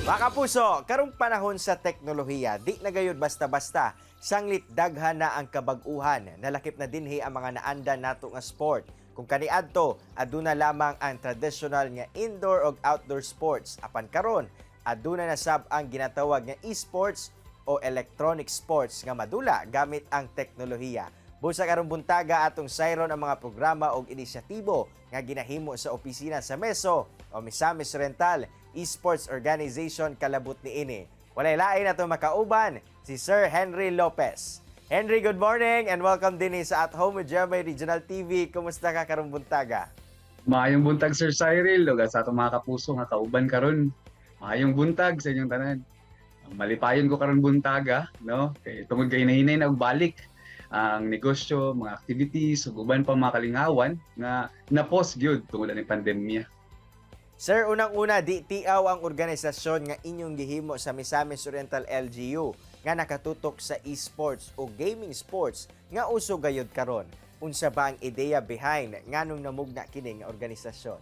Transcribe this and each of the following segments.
Mga kapuso, karong panahon sa teknolohiya, di na gayud basta-basta. Sanglit daghan na ang kabag-uhan, nalakip na dinhi ang mga naandan nato nga sport. Kung kaniadto, aduna lamang ang traditional nga indoor og outdoor sports. Apan karon, aduna na sab ang ginatawag nga e-sports o electronic sports nga madula gamit ang teknolohiya. Busa karong buntaga, atong sayron ang mga programa og inisyatibo nga ginahimo sa opisina sa MESO o Misamis Oriental Esports Organization kalabot niini. Walay lain ato makauban si Sir Henry Lopez. Henry, good morning and welcome dinhi sa At Home with GMA Regional TV. Kumusta ka karong buntaga? Maayong buntag, Sir Cyril, ug sa atong mga kapuso nga kauban karon. Maayong buntag sa inyong tanan. Malipayon ko karon buntaga, no? Kay tungod kay hinahinay na og balik ang negosyo, mga activities ug uban pa mga kalingawan nga na-pause gyud tungod ani pandemya. Sir, unang-una, di tiaw ang organisasyon nga inyong gihimo sa Misamis Oriental LGU nga nakatutok sa esports o gaming sports nga uso gayud karon. Unsa ba ang ideya behind nganong namugna kini nga organisasyon?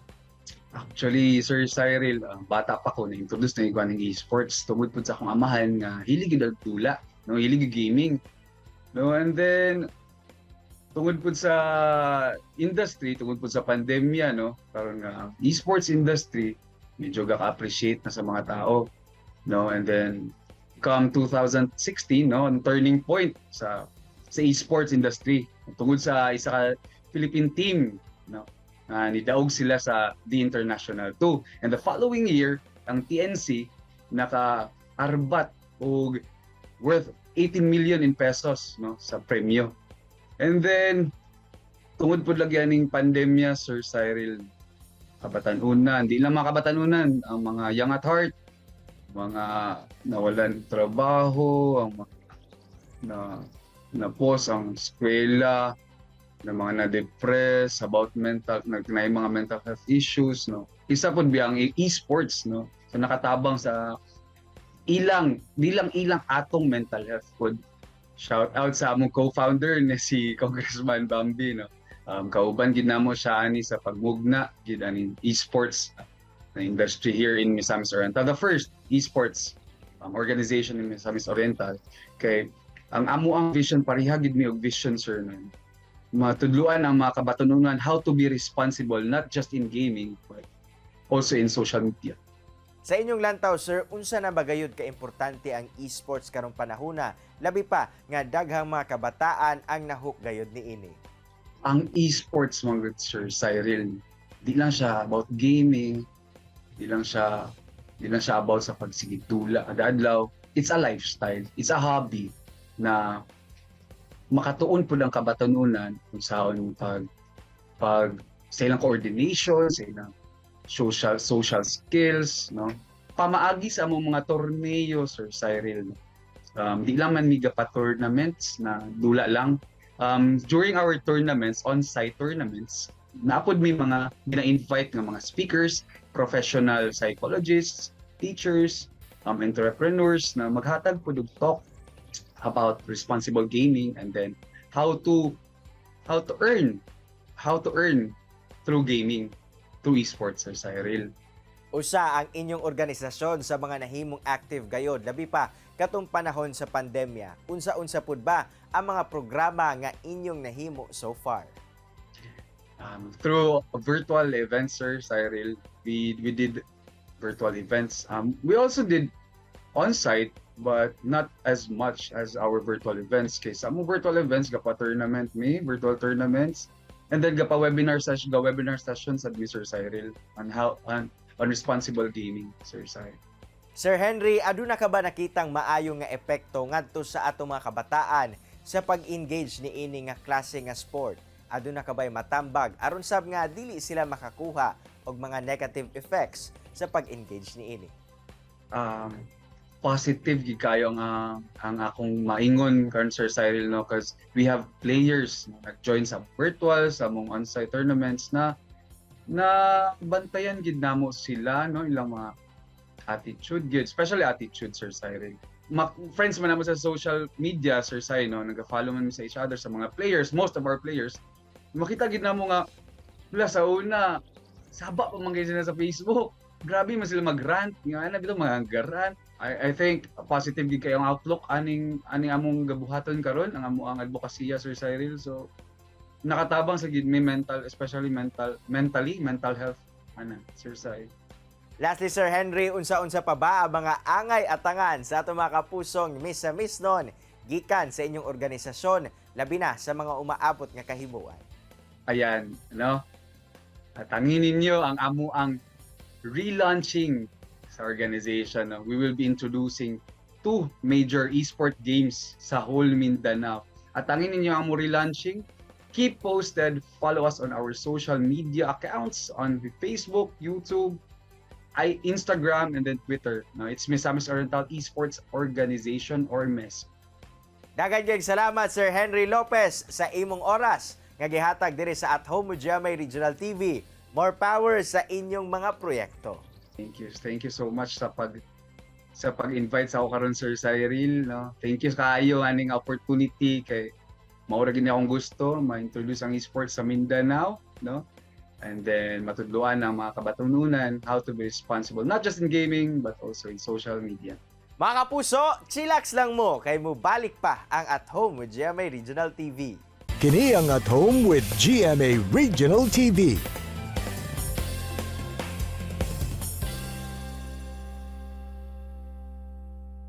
Actually, Sir Cyril, bata pa ko na-introduce na igwa ng esports tungod pud sa akong amahan nga hilig gyud og dula, no, hilig gyud gaming. No, and then tungod pud sa industry, tungod pud sa pandemya, no, karon nga esports industry medyo gaka-appreciate na sa mga tao, no, and then come 2016, no, ang turning point sa esports industry tungod sa isa ka Philippine team, no, nidaog sila sa The International 2. And the following year, ang TNC naka-arbat og worth 18 million in pesos, no, sa premyo. And then tungod pud lagi aning pandemya, Sir Cyril, kabatan-unan, di lang mga kabatan-unan, ang mga young at heart, mga nawalan trabaho, ang mga na na pause ang eskwela, na mga na-depress about mental, nag na mga mental health issues, no. Isa pud biya ang e-sports, no. So nakatabang sa ilang, di lang ilang, atong mental health pud. Shout out sa among co-founder na si Congressman Bambi, no. Kauban gid namo siya ani sa pagmugna gid ani esports na industry here in Misamis Oriental. The first esports organization in Misamis Oriental. Kay ang amo ang vision, pareha gid mi og vision, sir, na matudluan ang mga kabatununan how to be responsible not just in gaming but also in social media. Sa inyong lantaw, sir, unsa na bagayod ka importante ang esports karong panahona, labi pa nga daghang mga kabataan ang nahook gayod niini? Ang esports mga good, Sir Cyril, di lang siya about gaming, di lang siya about sa pagsigig dula kada adlaw. It's a lifestyle, it's a hobby na makatuon pud ang kabatanunan kung saon pag pag sa ilang coordination, sa ilang social social skills, no? Pamaagi sa among mga torneo, Sir Cyril, no? Di lang man mi pa tournaments na dula lang. During our tournaments, on-site tournaments, naa pod may mga gina-invite nga mga speakers, professional psychologists, teachers, entrepreneurs na maghatag pod og talk about responsible gaming and then how to earn through gaming, through esports, Sir Cyril. Usa ang inyong organisasyon sa mga nahimong active gayod, labi pa katong panahon sa pandemya. Unsa-unsa pud ba ang mga programa nga inyong nahimo so far? Through virtual events, Sir Cyril, we did virtual events. We also did on-site, but not as much as our virtual events. Kay sa among virtual events, gapa tournament mi, virtual tournaments, and then gapa webinar session, ga webinar sessions at Sir Cyril on how on responsible gaming, Sir Cyril. Sir Henry, aduna ka ba nakitang maayo nga epekto ngadto sa atong mga kabataan sa pag-engage niini nga klase nga sport? Aduna ka ba'y matambag aron sab nga dili sila makakuha og mga negative effects sa pag-engage niini? Positive gid kayo ang akong maingon karon, Sir Cyril, no, cause we have players na nag-join sa virtual, sa among on-site tournaments na na bantayan gid namo sila, no, ilang mga attitude gid, especially attitude, Sir Cyril. Friends man namo sa social media, Sir Cyril, no, nag-follow man mi sa each other, sa mga players. Most of our players, makita gid namo nga wala sa una, saba pa man gyud sila sa Facebook. Grabe man sila mag-rant nga ana bitaw mga rant. I think positive gid kayo ang outlook aning among gabuhaton karon, ang amo ang advokasya, Sir Cyril. So nakatabang sa gid mi mental, especially mental mentally mental health ana, Sir Cyril. Lastly, Sir Henry, unsa-unsa pa ba ang mga angay atangan sa atong mga kapusong Misamisnon gikan sa inyong organisasyon, labi na sa mga umaabot nga kahimuan? Ayan, no? Atangin ninyo ang amo ang relaunching sa organization. No? We will be introducing two major esport games sa whole Mindanao. Atangin ninyo ang amo relaunching. Keep posted. Follow us on our social media accounts on Facebook, YouTube, Instagram, and then Twitter. No, it's Misamis Oriental Esports Organization or MES. Daghan kayong salamat, Sir Henry Lopez, sa imong oras nga gihatag diri sa At Home with GMA Regional TV. More power sa inyong mga proyekto. Thank you. Thank you so much sa pag-invite sa ako karon, Sir Cyril, no. Thank you kaayo aning opportunity kay mao ra gid ni akong gusto ma-introduce ang esports sa Mindanao, no? And then matudloan ang mga kabatununan how to be responsible not just in gaming but also in social media. Mga kapuso, chillax lang mo kay mubalik pa ang At Home with GMA Regional TV. Kini ang At Home with GMA Regional TV.